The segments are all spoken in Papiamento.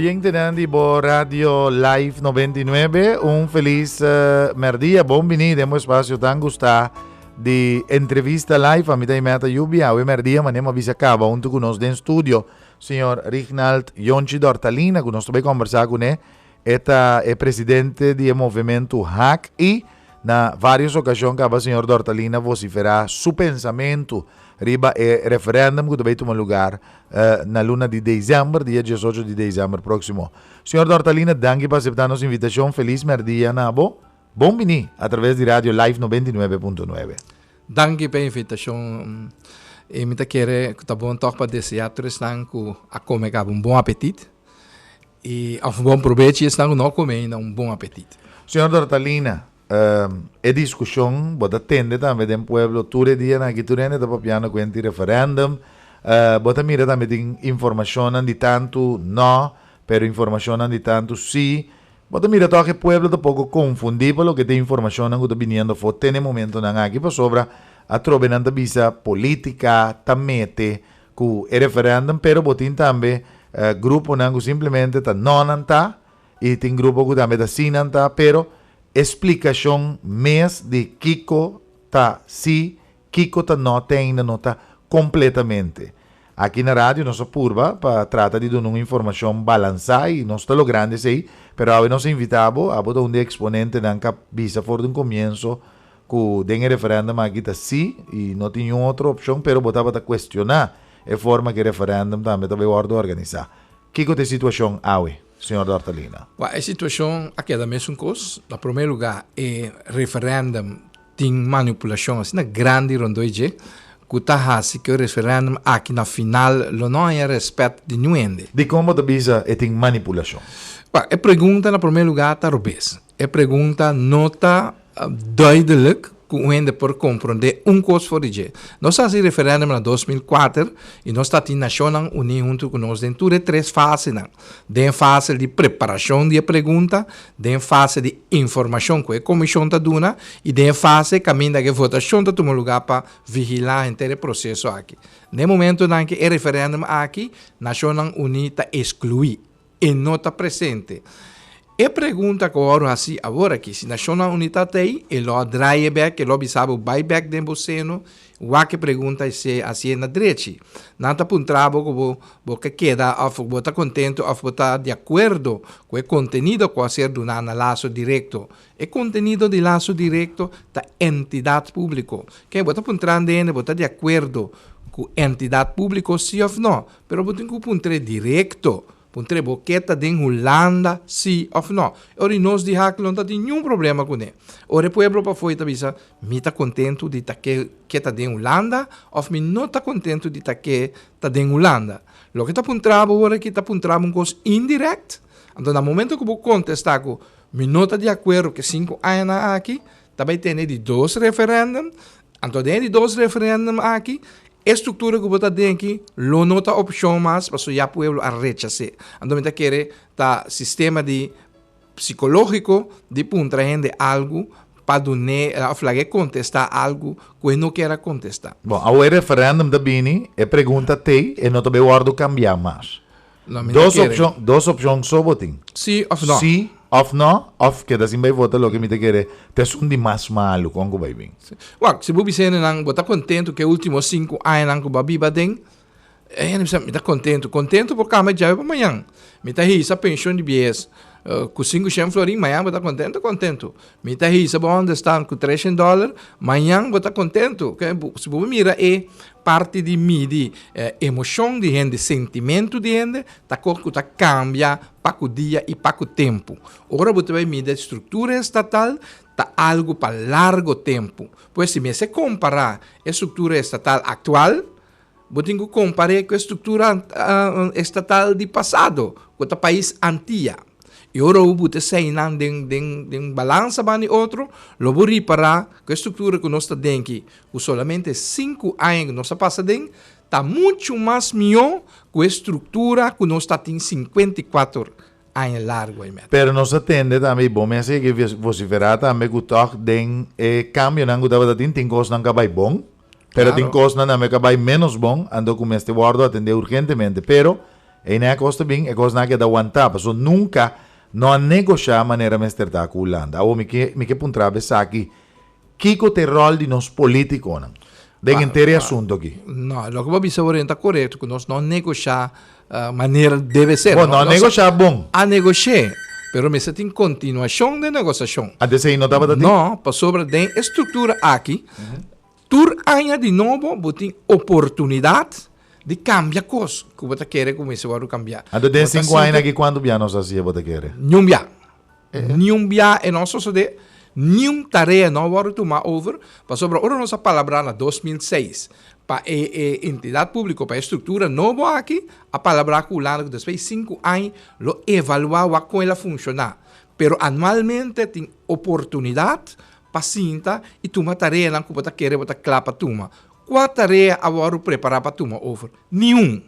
Oyentenan di bo Radio Live 99, un felis merdia, bon bini den bo espacio tan gusta di entrevista live. Ami ta Imeta Yubi, awe merdia mane mo bisa caba hunto cu nos den studio señor Rignald Yonchi Dortalina, cu nos ta bay conversa cune. E ta e presidente di e movimento HAK y na varios ocasion caba señor Dortalina vocifera su pensamento riba e referendum cu ta bay tuma lugar na luna di december, dia diesocho di december proximo. Señor Dortalina, danki pa acepta nos invitacion. Feliz merdia na bo. Bon bini a traves di Radio Live 99.9. Danki pa e invitacion y mi ta kere cu ta bon toch pa desea tur esnan cu a come caba un bon apetit y of un bon probecho y esnan cu no a come ainda un bon apetit. Señor Dortalina, E diskushon bo ta tende tambe den pueblo tur e dianan aki tur hende ta papiando kuent di referendum. Bo ta mira tambe tin informashonnan di tantu no, pero informashonnan di tantu si. Bo ta mira tòg e pueblo ta poko konfundí pa loke ta e informashonnan ku ta biniendo afó te na e momentonan aki pasobra atrobe nan ta bisa polítika ta mete ku e referendum pero bo tin tambe gruponan ku simplemente ta no nan ta I tin grupo ku tambe ta si nan ta, pero e splikashon mes di kiko ta si, kiko ta no te ainda no ta kompletamente. Aki na radio nos a purba pa trata di duna un informashon balansá i nos ta logrando esei, pero awe nos a invitá bo, abo ta un di e eksponentenan k'a bisa for di un komienso ku den e referèndum aki ta si i no tin niun otro opshon, pero bo tabata kuestioná e forma ku e referèndum tambe ta bai wòrdu organisá. Kiko ta e situashon awe, señor Dortalina? Wak, e situashon a keda mesun kos. Na promé lugá, e referèndum tin manipulashon asina grandi rondó e dje ku ta hasi ku e referèndum aki na final lo no haña rèspèt di niun hende. Dikon bo ta bisa e tin manipulashon? Wak, e pregunta na promé lugá ta robes. E pregunta no ta duidelijk ku un hende por komprondé un kos for di dje. Nos a hasi referèndum na 2004 i nos ta tin Nashonnan Uní huntu ku nos den tur e tres fasenan, den fase di preparashon di e pregunta, den fase di informashon ku e komishon ta duna i den e fase kaminda ku e votashon ta tuma lugá pa vigilá henter e proseso aki. Na e momentunan ku e referèndum aki, Nashonnan Uní ta eskluí. E no ta presente. E pregunta ku wòrdu hasí awor aki, si Nashonnan Uní ta t'ei, e lo a draai e bèk, e lo bisa bo bai bèk den bo seno, wak e pregunta esei hasié na drechi. Nan ta puntra bo ku bo bo ke keda òf bo ta kontentu òf bo ta di akuerdo ku e kontenido ku a ser duná na laso direkto. E kontenido di laso direkto ta entidat públiko. Ke bo ta puntra hende bo ta di akuerdo ku entidat públiko sí òf nò? Pero bo tin ku puntr'é direkto. Puntr'é bo ke ta den Hulanda sí òf nò. E ora nos di Haak lo no ta tin niun problema kuné. Ora e pueblo pafó ta bisa, Mi ta kontentu di ta ke ke ta den Hulanda òf mi no ta kontentu di ta ke ta den Hulanda. Loke ta puntra bo ora aki ta puntra bo un kos indirèkt. Anto na momento ku bo kontestá ku mi no ta di akuerdo ku e sinku añanan aki, ta bai tene di dos referèndum. Anto den e di dos referèndum aki E struktura ku bo ta den aki lo no ta opshon mas pasobra ya pueblo a rechas'é. Anto mi ta kere ta sistema di psikológiko di puntra hende algu pa dun'é òf lag'é kontestá algu ku e no kier a kontestá. Bon, awor e referèndum ta bini, e pregunta t'ei, e no ta bay wòrdu kambiá mas. No, mi no kere. Dos opshon, dos opshon so bo tin. Sí òf nò. Sí òf nò, òf keda sin bai vota loke mi ta kere ta esun di mas malu kon ku bai bin. Sí. Wak, si bo bisa hendenan bo ta kontentu ku e último sinku añanan ku bo a biba aden, e hende bisa mi ta kontentu. Kontentu por kambia djawe pa mañan. Mi ta hisa penshon di biehes ku sinku shen florin, mañan bo ta kontentu? Kontentu. Mi ta hisa bo onderstand ku treshen dòler, mañan bo ta kontentu. Si bo mira e parti di midi emoshon di hende, sentimentu di hende, ta kos ku ta kambia pa ku dia i pa ku tempu. Ora bo ta bai midi e struktura estatal, ta algu pa largo tempu. Pues si mester kompará e struktura estatal aktual, bo tin ku kompar'é ku e struktura estatal di pasado, ku ta pais Antia. I ora bo buta eseinan den den den balansa banda di otro, lo bo ripará ku e struktura ku nos ta den aki, ku solamente sinku aña ku nos a pasa den, ta muchu mas mihó ku e struktura ku nos ta tin 54 aña largu ei mèt. Pero nos a tende tambe, i bo mes a yega vosiferá tambe, ku tòg den e kambionan ku tabata tin, tin kosnan ku a bai bon, pero tin kosnan tambe ku a bai ménos bon, anto ku mester wòrdu atendé urgentemente. Pero. Einan e kos ta bin, e kosnan a keda wantá, pasobra nunka no a negoshá manera mester ta ku Hulanda. Awor mi ke mi ke puntra bo esaki, kiko ta e ròl di nos polítikonan den henter e asuntu aki? No, loke bo a bisa awor ta korekto, ku nos no a negoshá manera debe ser. Bon, no a negoshá bon. A negosh'é, pero mester tin kontinuashon den negosiashon. Antes ei no tabata tin? No, pasobra den e struktura aki, Tur aña di nobo bo tin oportunidat di kambia kos ku bo ta kere ku mester wòrdu kambiá. Anto den sinku aña aki kuantu bia nos a hasié bo ta kere? Niun bia. Niun bia e no a sosodé, niun tarea no a wòrdu tumá over, pasobra ora nos a palabrá na 2006 pa e e entidat públiko, pa e struktura nobo aki, a palabrá ku Hulanda ku despues di sinku aña lo evaluá wak kon el a funshoná. Pero anualmente tin oportunidat Pa sinta i tuma tareanan ku bo ta kere bo ta kla pa tuma. Kua tarea a wòrdu prepará pa tuma over? Niun!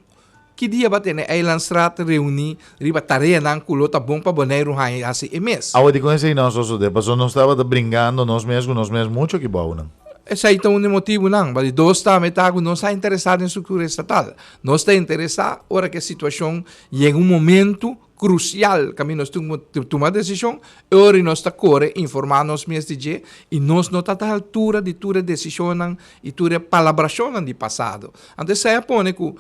Ki dia bo a tene Eilandstraat reuní riba tareanan ku lo ta bon pa Boneiru haña i hasi e mes? Awe dikon esei no a sosodé? Pasobra nos tabata bringando nos mes ku nos mes muchu aki bounan. Esei ta un di motibunan. Ba di dos tambe ta ku nos ta interesá den struktura estatal. Nos ta interesá ora ku e situashon yega un momentu Crucial caminda nos tin cu tuma decision, e ora nos ta core informa nos mes di dje y nos no ta ta altura di tur e decisionnan y tur e palabracionnan di pasado. Anto esey a pone cu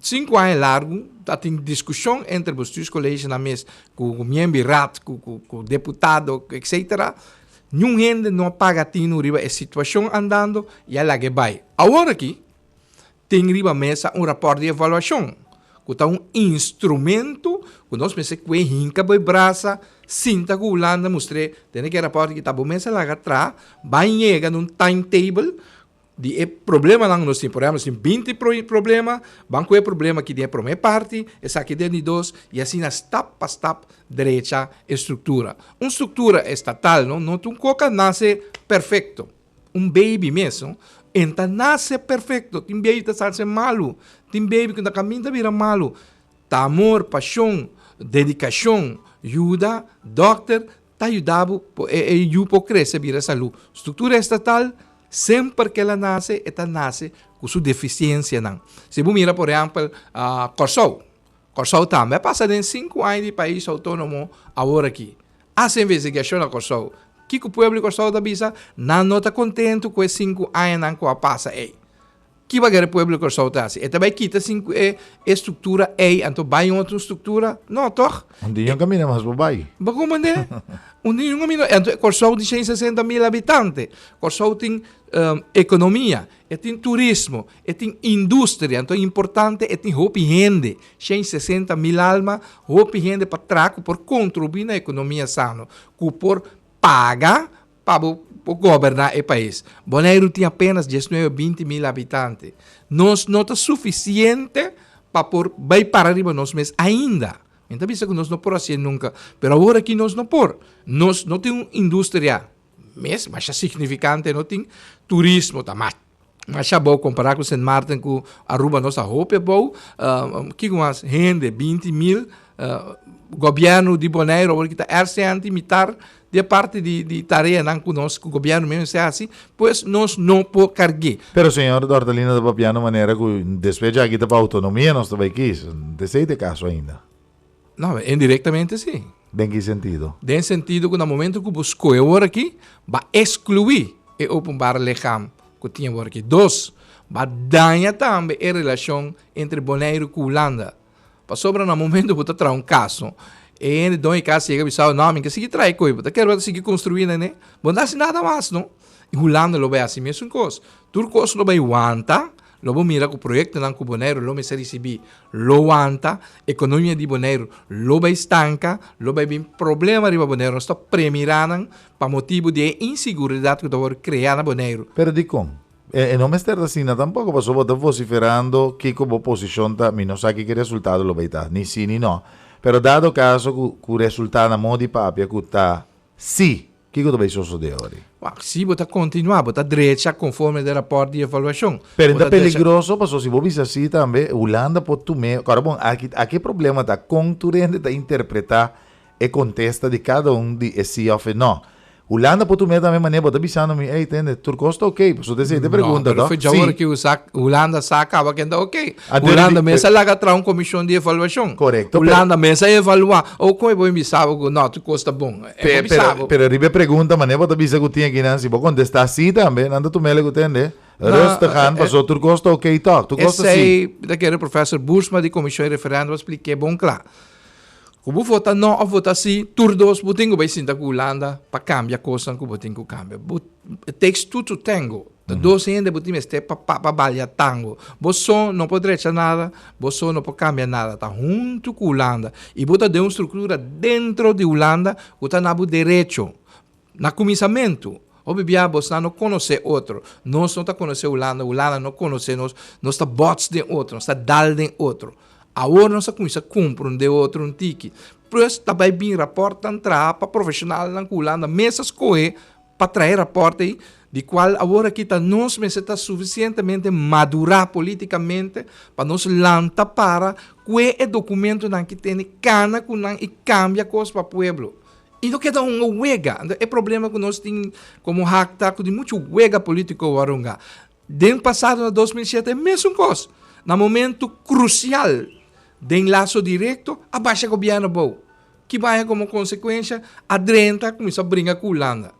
cinco aña largo ta tin discusion entre bestuurscollegenan mes cu miembro raad, cu deputado etcetera. Niun hende no a paga tino riba e situacion andando y a laga e bay. Awor aki Tin riba mesa un rapòrt di evaluashon, ku ta un instrumento ku nos mester kue hinka bo e brasa, sinta ku Hulanda mustr'é, tene ku e rapòrt aki ta bo mester laga traha, ban yega na un timetable di e problemanan ku nos tin. Por ehèmpel, nos tin 20 problema, ban ku e problema aki den e promé parti, esaki den di dos, i asina stap pa stap drecha e struktura. Un struktura estatal no no ta un koka nase perfekto. Un baby mes no en ta nace perfecto tin baby ta salse malu tin baby cu na caminda ta bira malu ta amor pasion dedicacion yuda dokter ta yuda bo e e yu por crece bira salu structura estatal semper cu el a nace e ta nace cu su deficiencianan si bo mira por ehempel Corsou Corsou tambe a pasa den sinku aña di pais autonomo awor aki Hasi investigashon na Kòrsou. Kiko pueblo di Kòrsou ta bisa? Nan no ta kontentu ku e sinku añanan ku a pasa ei. Ki bagera e pueblo di Kòrsou ta hasi? E ta bai kita sinku e e struktura ei anto bai un otro struktura? No, tòg? Un dia un kaminda mas bo bai. Bo komprendé? Un dia un kaminda. Anto Kòrsou tin shen sesenta mil habitante. Kòrsou tin ekonomia. E tin turismo, e tin industria, anto importante e tin hopi hende, 160 mil alma, hopi hende pa traha ku por kontribuí na ekonomia sano, ku por paga pa bo por goberná e pais. Boneiru tin apenas 19, 20 mil habitante. Nos no ta sufisiente pa por bai para riba nos mes ainda. Mi ta bisa ku nos no por hasié nunka, pero awor aki nos no por. Nos no tin un industria. Mes masha significante no tin turismo ta mas masha abou compara cu Sint Maarten cu Aruba nos ta hopi abou kico mas hende 20 mil gobierno di Bonaire awor kita RCN mitar di e parti di di tareanan cu nos cu gobierno mes mester haci pues nos no por cargue. Pero señor Dortalina ta papiando manera cu despues djaki ta pa autonomia nos ta bay kies. Esey ta e caso ainda. No, indirectamente sí. Den ki sentido? Den sentido ku na momento ku bo skohe awor aki, ba ekskluí e openbaar lichaam ku tin awor aki. Dos, ba daña tambe e relashon entre Boneiru ku Hulanda. Pasobra na momento ku bo ta traha un kaso, e hende doño di kas yega bisa bo, no, mi ke sigui traha e koe, bo ta kere bo ta sigui konstruí nene, bo no ta hasi nada mas no. I Hulanda lo bai hasi mesun kos. Tur kos lo bai wanta. Lo bo mira ku proyektonan ku Boneiru lo mester risibí lo wanta, ekonomia di Boneiru lo bai stanka, lo bai bin problema riba Boneiru. Nos ta premirá nan pa motibu di e insiguridat ku ta wòrdu kreá na Boneiru. Pero dikon? E no mester ta asina tampoko, pasobra bo ta vosiferando kiko bo posishon ta, mi no sa kiko e resultado lo bai ta, ni si ni no. Pero dado kaso ku ku resultá na modo di papia ku ta si, Kiko ta bai sosodé ori? Wak, si bo ta kontinuá, bo ta drecha konforme de rapòrt di evaluashon. Pero ta peligroso pasobra si bo bisa si tambe, Hulanda por tum'é. Kòrda bon, aki aki e problema ta kon tur hende ta interpretá e kontesta di kada un di e si òf e nò. Hulanda por tum'é tambe manera bo ta bisando mi, ey, tende, tur kos ta oké. Pasobra esei ta e pregunta, No, pero toch? for djaor ki Hulanda sa kaba ken ta oké. Anto Hulanda di- mes a laga traha un komishon di evaluashon. Korekto, pero- Hulanda mes a evaluá. O kon e bo bisa bo ku no, tur kos ta bon. E Pe, bo bisa pero, bo. pero riba e pregunta manera bo ta bisa ku tin akinan, si bo kontestá sí tambe, nan ta tum'é ku tende, No, rustig aan, eh, pasobra tur kos ta oké tòg, tur kos ta sí. Esei ta kere professor Boersma di Komishon di Referèndum a splik'é bon kla. Ku bo vota no òf vota sí, tur dos bo tin ku bai sinta ku Hulanda pa kambia kosnan ku bo tin ku kambia. Bo, it takes two to tango. Ta dos hende bo tin mester pa pa balia tango. Bo so no por drecha nada, bo so no por kambia nada. Ta huntu ku Hulanda. I bo ta den un struktura dentro di Hulanda ku ta na bo derecho. Na kuminsamentu, hopi bia bosnan no konosé otro. Nos no ta konosé Hulanda, Hulanda no konosé nos. Nos ta bòts den otro, nos ta dal den otro. Awor nos a kuminsá komprondé otro un tiki. Plus ta bai bin rapòrtnan traha pa profeshonalnan ku Hulanda mes a skohe pa traha e rapòrt ei, di kual awor aki ta nos mester ta sufisientemente madurá polítikamente pa nos lanta para kue e dokumentonan ki tene kana ku nan i kambia kos pa pueblo. I no keda hunga wega. Anto e problema ku nos tin komo hak ta ku tin muchu wega polítiko warunga. Den pasado na 2007 e mesun kos. Na momento krusial den laso direkto a basha gobièrnu abou. Ki baña komo konsekuensha a drenta a kuminsá bringa ku Hulanda.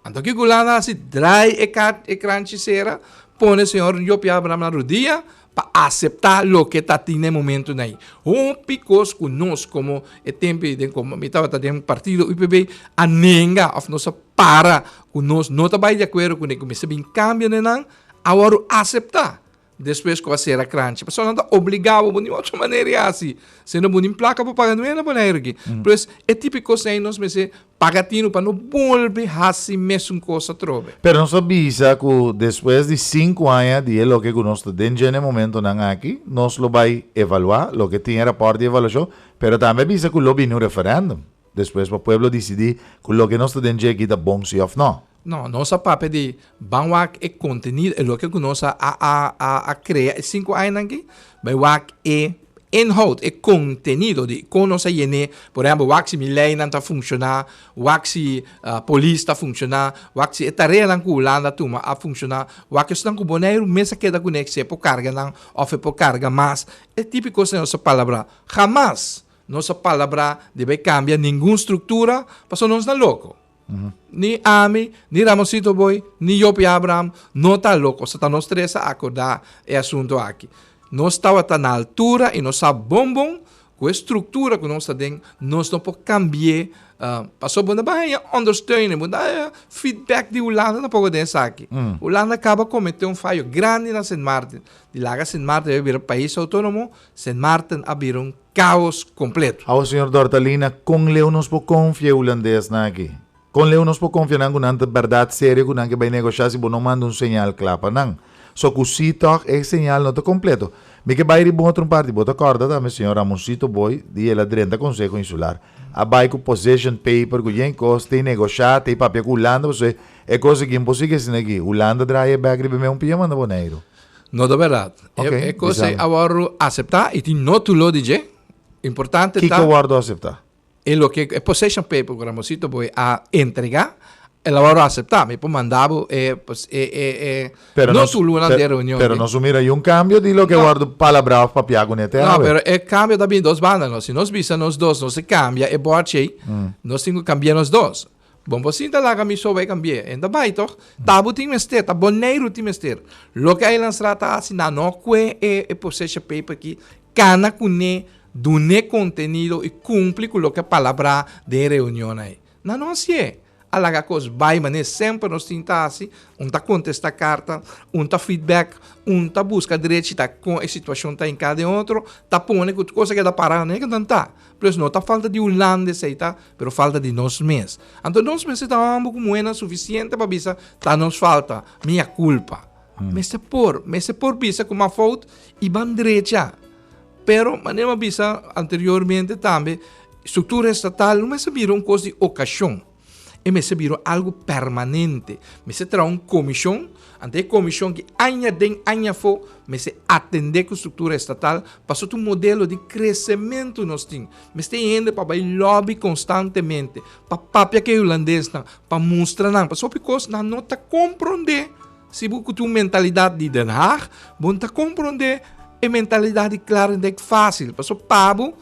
Anto kiko Hulanda hasi? Draai e kart e kranchi sera, pone señor Jopie Abraham na rudia pa aseptá loke ta tin na e momentunan ei. Hopi kos ku nos komo e tempu ei den komo mi tabata den partido UPB a nenga òf nos a para ku nos no ta bai di akuerdo kuné ku mester bin kambio den nan a wòrdu aseptá. Despues ku a sera kranchi. Pasobra nan ta obligá bo, bo no tin otro manera di hasi. Si no bo tin plaka pa paga nuena Bonaire aki. Pues e tipo di kos ei nos mester paga tinu pa no bolbe hasi mesun kos atrobe. Pero nos ta bisa ku despues di sinku aña di e loke ku nos ta den dje na e momentonan aki, nos lo bai evaluá loke tin e rapòrt di evaluashon, pero tambe a bisa ku lo bini un referèndum despues pa pueblo disidí ku loke nos ta den dje aki ta bon si òf nò. No, nos a papia di ban wak e kontenido, e loke ku nos a a a a krea e sinku añanan aki, bai wak e inhoud, e kontenido di kon nos a yen'é. Por ehèmpel, wak si mi leinan ta funshoná, wak si polis ta funshoná, wak si e tareanan ku Hulanda a tuma a funshoná, wak esnan ku Boneiru mes a keda kuné si e por karga nan òf e por karga mas. E tipo di kosnan nos a palabrá. Hamas nos a palabrá di bai kambia ningun struktura pasobra nos na loko. Ni ami, ni Ramosito Boy, ni Jopie Abraham no ta loko. Sa ta nos tres a akordá e asuntu aki. Nos tabata na altura i nos sa bon bon ku e struktura ku nos ta den, nos no por kambi'é. Pasobra bo no por haña ondersteuning, bo no haña feedback di Hulanda tampoco den esaki. Hulanda kaba kometé un fayo grandi na Sint Maarten. Di laga Sint Maarten a bira pais outónomo, Sint Maarten a bira un Caos completo. Awo señor Dortalina, con leu nos por confia e hulandesnan aki? Con leu nos por confia nan cu nan ta berdad serio cu nan ke bay negosha si bo no manda un señal cla pa nan? So cu si toch e señal no ta completo. Mi ke bay riba un otro un parti, bo ta corda tambe señor Ramoncito Boy di el a drenta Conseho Insular a bay cu position paper cu yen cos tey negosha tey papia cu Hulanda pasobra e cos aki imposible asina aki Hulanda draai e bek riba e un pia manda Boneiru. No ta berdad. Ok, E kos ei bisami. a wòrdu aseptá i tin nótulo di dje. Importante Kiko ta wòrdu aseptá? e loke e possession paper ku Ramosito Boy a entregá, el a wòrdu aseptá. Mi por manda bo e pos e e e Pero nos nótulonan per di e reunion pero ei. nos mira un kambio di loke No. wòrdu palabrá òf papiá kuné te No, awe. pero e kambio ta bini dos banda no. Si nos bisa nos dos nos a kambia e bòrchi ei, nos tin ku kambia nos dos. Bon bo sinta laga mi so bai cambi'é. En ta bai toch? Ta bo tin mester, ta Boneiru tin mester. Loke Eilandsraad ta hasi nan no kue e e possession paper aki, kana kuné, dun'é kontenido i kumpli ku loke a palabrá den e reunionnan ei. Nan no hasié. A laga kos bai manera semper nos tin ta hasi, un ta kontestá karta, un ta feedback, un ta buska drechi ta kon e situashon ta hinká den otro, ta pone ku tur kos a keda pará manera ku nan ta. Plus no ta falta di Hulanda esei ta, pero falta di nos mes. Anto nos mester ta homber ku muhernan sufisiente pa bisa ta nos falta, mia kulpa. Mester por, mester por bisa ku m'a fout i ban drecha. Pero manera m'a bisa anteriormente tambe, struktura estatal no mester bira un kos di okashon. E mester bira algu permanente. Mester traha un komishon, anto e komishon ki aña den aña afó mester atendé ku struktura estatal pasobra ta un modelo di kresementu nos tin. Mester tin hende pa bai lòbi konstantemente, pa papia ku e hulandesnan, pa mustra nan, pasobra hopi kos nan no ta komprondé. Si bo ku tin un mentalidat di Den Haag, bo no ta komprondé e mentalidat di Kralendijk fásil, pasobra pa bo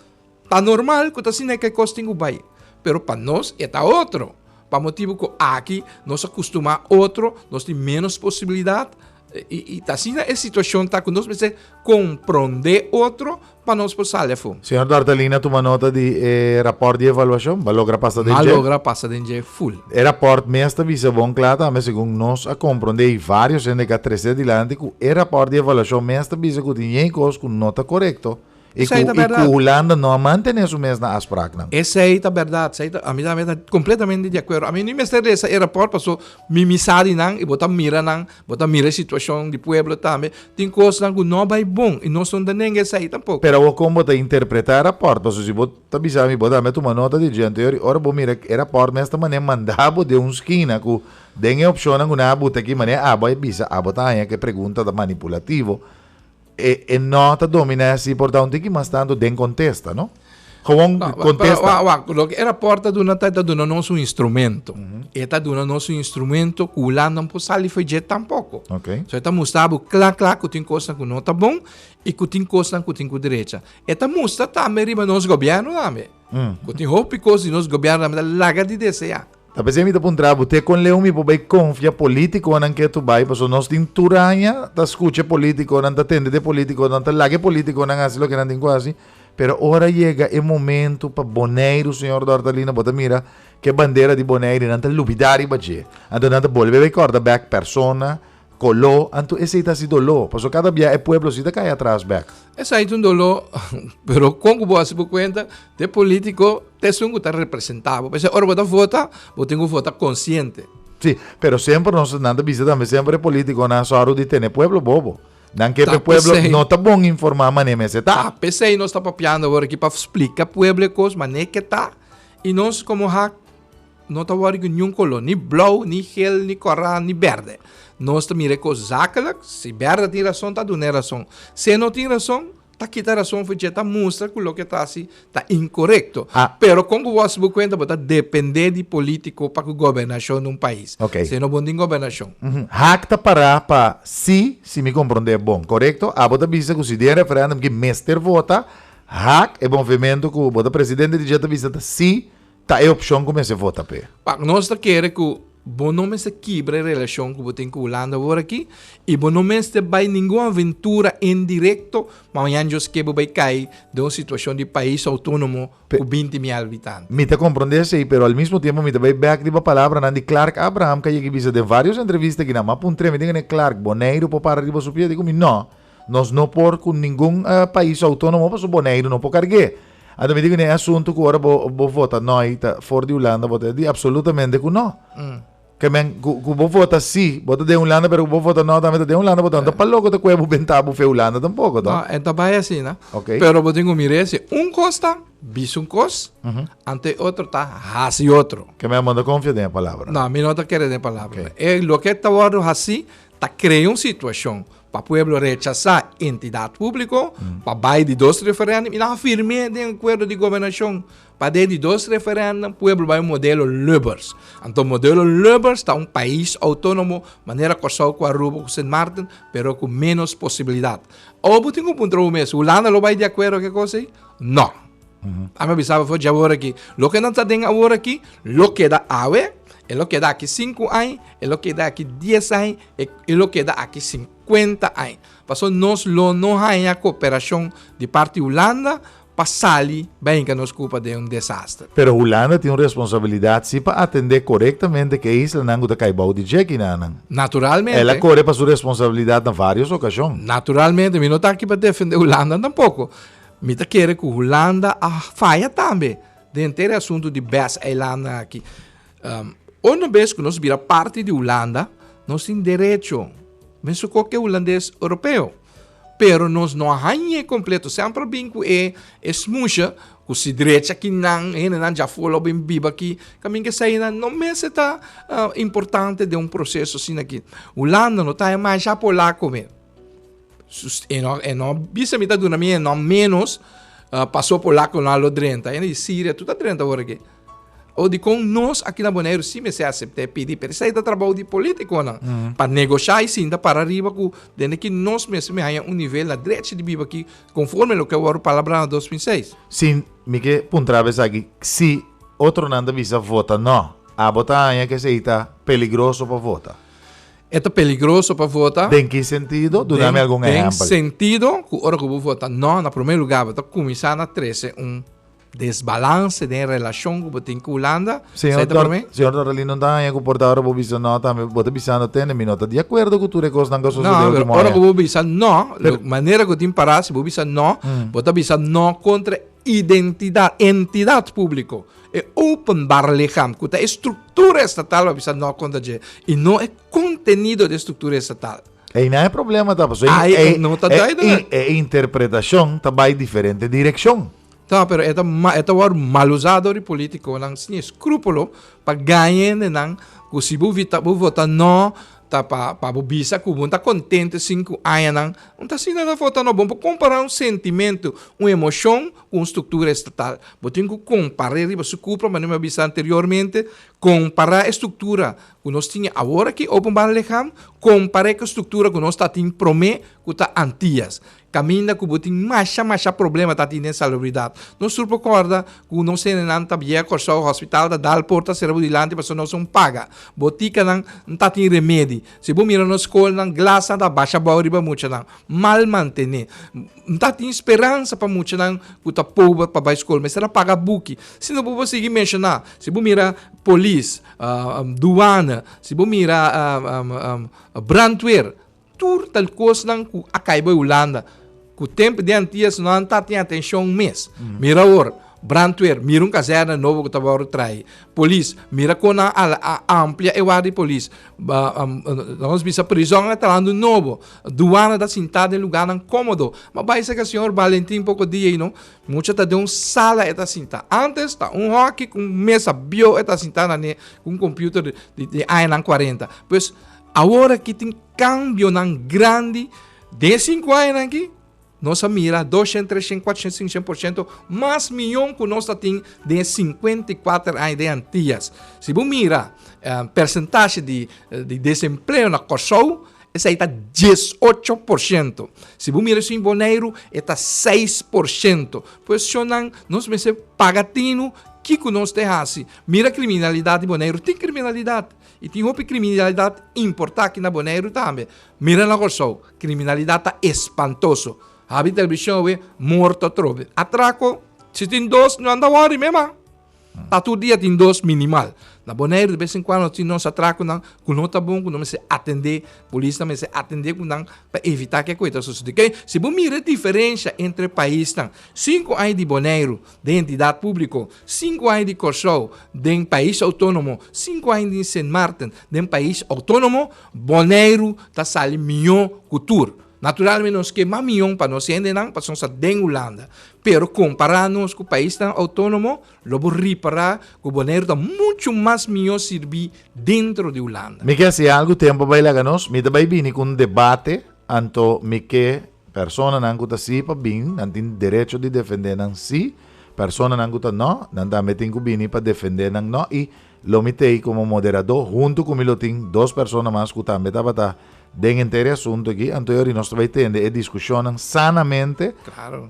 Ta normal ku ta asina ku e kos tin ku bai, pero pa nos e ta otro. Pa motibu ku aki nos a kustumá otro, nos tin ménos posibilidat i ta asina e situashon ta ku nos mester komprondé otro pa nos por sali afó. Señor Dortalina tuma nota di e rapòrt di evaluashon? Bo a logra pasa den dje? A logra pasa den dje ful. E rapòrt mes ta bisa bon kla tambe segun nos a komprondé i vários hende ku a trese dilanti ku e rapòrt di evaluashon mes ta bisa ku tin yen kos ku no ta korekto. I Esei ku, ta i ku bèrdat. Hulanda no a mantené su mes na afspraaknan. Esei ta bèrdat. Esei ta, ami tambe ta kompletamente di akuerdo. Ami ni mester lesa e rapòrt paso mi mi sa di nan i bo ta mira nan, bo ta mira e situashon di pueblo tambe. Tin kosnan ku no a bai bon i nos no ta nenga esei tampoko. Pero awor kon bo ta interpretá e rapòrt? Paso si bo ta bisa mi bo tambe a tuma nota di dje anterior i ora bo mira e rapòrt mes ta manera manda bo den un skina ku den e opshonnan ku nan a buta aki manera abo a bisa abo ta haña ku e pregunta ta manipulativo. E e no ta domina así por ta un tiki mas tanto den contesta, no? Gewoon No, contesta. Pero, wak, wak, loke e rapport ta duna ta, ta duna nos un instrumento. E ta duna nos un instrumento ku Hulanda no por sali for dje tampoko. Ok. So e ta mustra bo kla kla ku tin kosnan ku no ta bon i ku tin kosnan ku tin ku drecha. E ta mustra tambe riba nos gobièrnu tambe. Ku tin hopi kos di nos gobièrnu tambe ta laga di deseá. Ta p'esei mi ta puntra bo, te kon leu mi por bai konfia politikonan ke tu bai? Pasobra nos tin tur aña ta skucha e politikonan, ta tende di e politikonan, ta laga e politikonan hasi loke nan tin ku hasi. Pero ora yega e momento pa Boneiru, señor Dortalina, bo ta mira ku e bandera di Boneiru nan ta lubidá riba dje. Anto nan ta bolbe bai kòrda bèk persona, Koló, anto esei ta hasi doló, pasobra kada bia e pueblo si ta kai atras bèk. Esei ta un doló, pero kon ku bo hasi bo kuenta, te polítiko ta esun ku ta representá bo. P'esei ora bo ta vota, bo tin ku vota konsiente. Sí, pero semper nos, nan ta bisa tambe, semper e polítikonan a sòru di tene pueblo bobo. Nan ke pa e pueblo no ta bon informá manera mester ta. Ta p'esei nos ta papiando awor aki pa splika pueblo e kos manera ke ta, i nos komo hak No ta wòrdu ku niun koló, ni blou, ni gel, ni kòrá, ni bèrdè. Nos ta mira e kos zakelijk, si bèrdè tin rason, ta dun'é rason. Si e no tin rason, ta kita rason for dje, ta mustra ku loke ta hasi ta inkorekto. Pero kon ku bo hasi bo kuenta, bo ta dependé di polítiko pa ku gobernashon di un pais. Si no bon tin gobernashon. Hak ta pará pa sí, si mi komprondé bon. Korekto? Abo ta bisa ku si den referèndum ki mester vota, hak, e movementu ku bo ta presidente di dje ta bisa ta sí, Ta e opshon ku mester vota p'e. Pak, nos ta kere ku bo no mester kibra e relashon ku bo tin ku Hulanda awor aki i bo no mester bai ningun aventura indirekto pa mañana Dios ke bo bai kai den un situashon di pais outónomo ku 20 mil habitante. Mi ta komprondé esei, pero al mismo tiempo mi ta bai bèk riba palabranan di Clark Abraham ku a yega bisa den vários entrevista aki nan. Mi a puntr'é, mi tin Clark, Boneiru por para riba su pia? Di ku mi, No, nos no por ku ningun pais outónomo pasobra Boneiru no por karg'é. Anto mi di ku e asuntu ku ora bo bo vota no i ta for di Hulanda bo ta di absolutamente ku no. Ke men ku ku bo vota si bo ta den Hulanda pero ku bo vota no tambe ta den Hulanda bo ta no ta pa loko ta kue bo benta bo fe Hulanda tampoko to. No e ta bai asina. Ok. Pero bo tin ku mira esi un kos ta bisa un kos anto e otro ta hasi otro. Ke men bo no ta konfia den e palabra. No mi no ta kere den e palabra. E loke ta wòrdu hasi ta krea un situashon Pa pueblo rechasá entidat públiko, pa bai di dos referèndum i nan a firm'é den akuerdo di gobernashon. Pa den di dos referèndum pueblo bai un modelo Lubbers. Anto modelo Lubbers ta un pais outónomo manera Kòrsou ku Aruba ku Sint Maarten, pero ku ménos posibilidat. Awor bo tin ku puntra bo mes, Hulanda lo bai di akuerdo ku e kos ei? No. Ami a bisa bo for dje awor aki, loke nan ta den awor aki lo keda awe, e lo keda aki sinku aña, e lo keda aki dies aña, E lo keda aki 50 aña. Paso nos lo no haña koperashon di parti Hulanda pa sali bai hinka nos kupa den un desaster. Pero Hulanda tin un responsabilidat si pa atendé korektamente ku e islanan ku ta kai bou di dje kinanan. Naturalmente. El a kore pa su responsabilidat na vários okashon. Naturalmente, mi no ta aki pa defendé Hulanda tampoko. Mi ta kere ku Hulanda a faya tambe den henter e asuntu di bes eilandnan aki. Una bes ku nos bira parti di Hulanda, nos tin derecho, mesun ku ke hulandes europeo. Pero nos no a hañ'é kompleto. Semper a bin ku e smusha. Ku si drecha kinan, hendenan djafó lo bin biba aki. Kaminda eseinan no mester ta importante den un proseso asina aki. Hulanda no ta e masha polaco me. E no, e no bisa mi ta duna mi e no menos paso polaconan lo drenta. Hende di Siria tur ta drenta awor aki. O dikon nos aki na Boneiru si mester asept'é pidi, pero esei ta trabou di politikonan pa negoshá i sinta para riba ku dende ki nos mester mi haña un nivel na drechi di biba aki konforme loke a wòrdu palabrá na 2006. Si mi ke puntra bo esaki, si otronan ta bisa vota nò, abo ta haña ku esei ta peligroso pa vota? E ta peligroso pa vota. Den ki sentido? Duna mi algun ehèmpel. Den sentido ku ora ku bo vota nò, na promé lugá bo ta kuminsá na trese un Desbalance den relashon ku bo tin ku Hulanda, Señor Dor, señor Doralyn no ta haña ku por ta ora bo bisa no tambe bo ta bisando tende mi no ta di akuerdo ku tur e kosnan ku a sosode No, pero ora ku bo bisa no, lo manera ku tin pará si bo bisa no, bo ta bisa no kontra identidat, entidat públiko, e openbaar lichaam ku ta e struktura estatal bo a bisa no kontra dje i no e kontenido di e struktura estatal. Einan e problema ta pasobra e, no ta duidelijk. E interpretashon ta bai diferente direkshon. Ta, pero e ta e ta wòrdu mal usá dor di polítikonan sin eskrúpulo pa gaña hendenan ku si bo vita bo vota nò ta pa pa bo bisa ku bo no ta kontento sinku añanan. No ta asina ta vota nò. Bo no por kompará un sentimentu, un emoshon ku un struktura estatal. Bo tin ku kompar'é riba su kupra, manera mi a bisa anteriormente, kompará e struktura ku nos tin awor aki, Openbaar Lichaam, kompar'é ku e struktura ku nos ta tin promé ku ta Antias. Kaminda ku bo tin masha masha problema ta tin den salubridat. Nos tur por kòrda ku nos hendenan ta bia Kòrsou hospital ta dal porta sera bo dilanti pasobra nos no paga. Botikanan no ta tin remedi. Si bo mira nos skolnan glasnan ta basha abou riba muchanan. Mal mantené. No ta tin speransa pa muchanan ku ta pober pa bai skol. Mester a paga buki. Si no bo por sigui menshoná. Si bo mira polis, duana, si bo mira brandweer. Tur tal kosnan ku a kai bai Hulanda, ku tempu di antias no a ta tin atenshon mes. Mira awor, brandweer, mira un kazèrna nobo ku ta wòrdu trai. Polis, mira kon nan a amplia e warda di polis. Nos bisa prizòn a trahando nobo. Duana ta sintá den lugánan kómodo. Ma bai seka señor Valentin poko dia ei no, mucha ta den un sala e ta sintá. Ántes ta un hòki ku un mesa bieu e ta sintá na ne ku un kompiuter di añanan kuarenta. Pues, Awor aki tin kambionan grandi. Den e sinku añanan aki, nos a mira doshen, treshen, kuatshen, sinshen por shento mas miyon ku nos ta tin den e 54 aña den Antillas. Si bo mira persentashe di di desempleo na Kòrsou, esei ta 18%. Si bo mira esun Boneiru, e ta 6%. Pues shonnan, nos mester paga tinu kiko nos ta hasi. Mira kriminalidat di Boneiru, tin kriminalidat. I tin hopi kriminalidat importá aki na Boneiru tambe. Mira na Kòrsou, kriminalidat ta espantoso. Habri televishon awe, morto atrobe. Atrako, si tin dos, no anda wòri mema. Ta tur dia tin dos minimal. Na Boneiru de bes en kuando tin nos atrakonan ku no ta bon, ku no mester atendé, polisnan mester atendé ku nan pa evitá ke koe ta sosodé. Ke, si bo mira e diferensha entre paisnan, sinku aña di Boneiru, den entidat públiko, sinku aña di Kòrsou den pais outónomo, sinku aña di Sint Maarten den pais outónomo, Boneiru ta sali mihó ku tur. Naturalmente nos ke mas mihó pa nos hendenan pasobra nos ta den Hulanda, pero kompará nos ku paisnan outónomo lo bo ripará ku Boneiru ta muchu mas mihó sirbí dentro di Hulanda. Mi ke hasi algu, tempu a bai laga nos, mi ta bai bini ku un debate, anto mi ke Personanan ku ta sí pa bin, nan tin derecho di defendé nan sí. Personanan ku ta nò, nan tambe tin ku bini pa defendé nan nò. I lo mi t'ei komo moderadó. Huntu ku mi lo tin dos persona mas ku tambe tabata den henter e asuntu aki. Anto yori nos ta bai tende e diskushonnan sanamente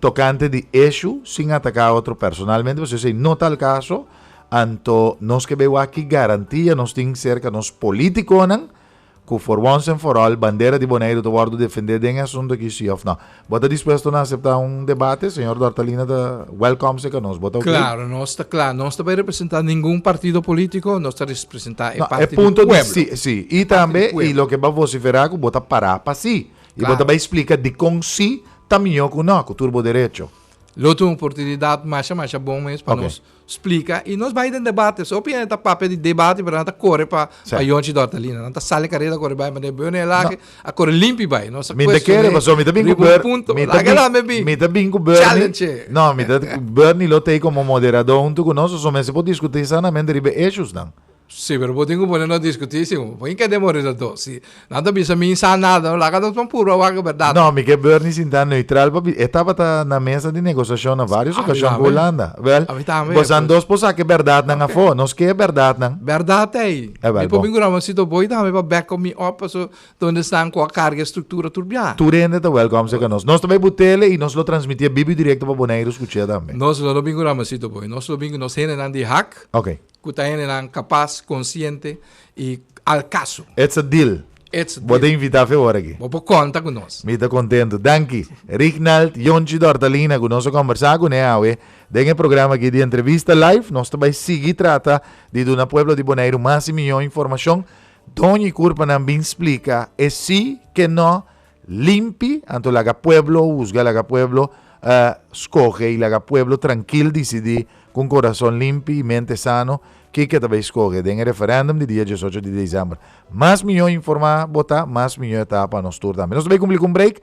tokante di eshu sin ataká otro personalmente, pasobra esei no ta al kaso. Anto nos ke bai wak ki garantia nos tin serka nos polítikonan Ku for once and for all bandera di Boneiru ta wòrdu defendé den e asuntu aki sí òf nò? Bo ta dispuesto na aseptá un debate? Señor Dortalina ta wèlkòm serka nos. Bo ta oké? Klaro, nos ta kla. Nos ta bai representá ningun partido polítiko, nos ta representá e No, e parti di punto di pueblo. sí, sí. I E parti di tambe, i pueblo. loke bo a vosiferá ku bo ta pará pa sí. I bo ta Klaro. bai splika dikon sí ta mihó ku nò, ku tur bo derecho. Lo ta un oportunidat masha masha bon mes pa nos splika i nos bai den debate. So hopi hende ta papia di debate pero nan ta kore pa pa Yonchi Dortalina. Nan ta sali kareda kore bai manera Bernie Elhage a kore limpi bai. Nos a Mi ta kere kuestion'é pasobra mi ta bin ku riba un Ber punto. mi ta Laga bin lame bin. mi ta bin ku Bernie. Challenge. No, mi ta Bernie lo ta ei komo moderador huntu ku nos pasobra mester por diskutí sanamente riba e issuesnan. Sí, pero bo tin ku pone nos diskutí sí. Bo tin kende moderador. Si nan ta bisa mi sa nada, laga nos ban purba wak e bèrdat. No, mi ke Bernie sinta neutral pabi e tabata na mesa di negosiashon na vários Ami okashon ku tambe. Hulanda. Wèl, Ami tambe, bosan pues. dos por saka e bèrdatnan afó. Nos ke e bèrdatnan. Bèrdat ei. E wèl, Mi por bon. bin ku Ramoncito Boy tambe pa back mi up paso donde esnan ku a karga e struktura tur bia. Tur hende ta wèlkòm serka nos. Nos ta bai butele i nos lo transmití e bibi direkto pa Boneiru skuch'é tambe. Nos lo no bin ku Ramoncito Boy. Nos lo bin ku nos hendenan di hak. Oké. Ku ta hendenan kapas, konsiente i al kaso. It's a deal. It's a Bo ta deal. invitá fe ora aki. Bo por konta ku nos. Mi ta kontentu. Danki. Rignald Yonchi Dortalina ku nos a kombersá kuné awe den e programa aki di Entrevista Live. Nos ta bai sigui trata di duna pueblo di Boneiru mas i mihó informashon. Doño i kurpanan bin splika e sí ke no limpi, anto laga pueblo husga, laga pueblo skohe i laga pueblo trankil disidí ku un korason limpi i mente sano kiko e ta bai skohe den e referèndum di dia diesocho di desèmber. Mas mihó informá bo ta, mas mihó e ta pa nos tur tambe. Nos ta bai kumpli ku un break.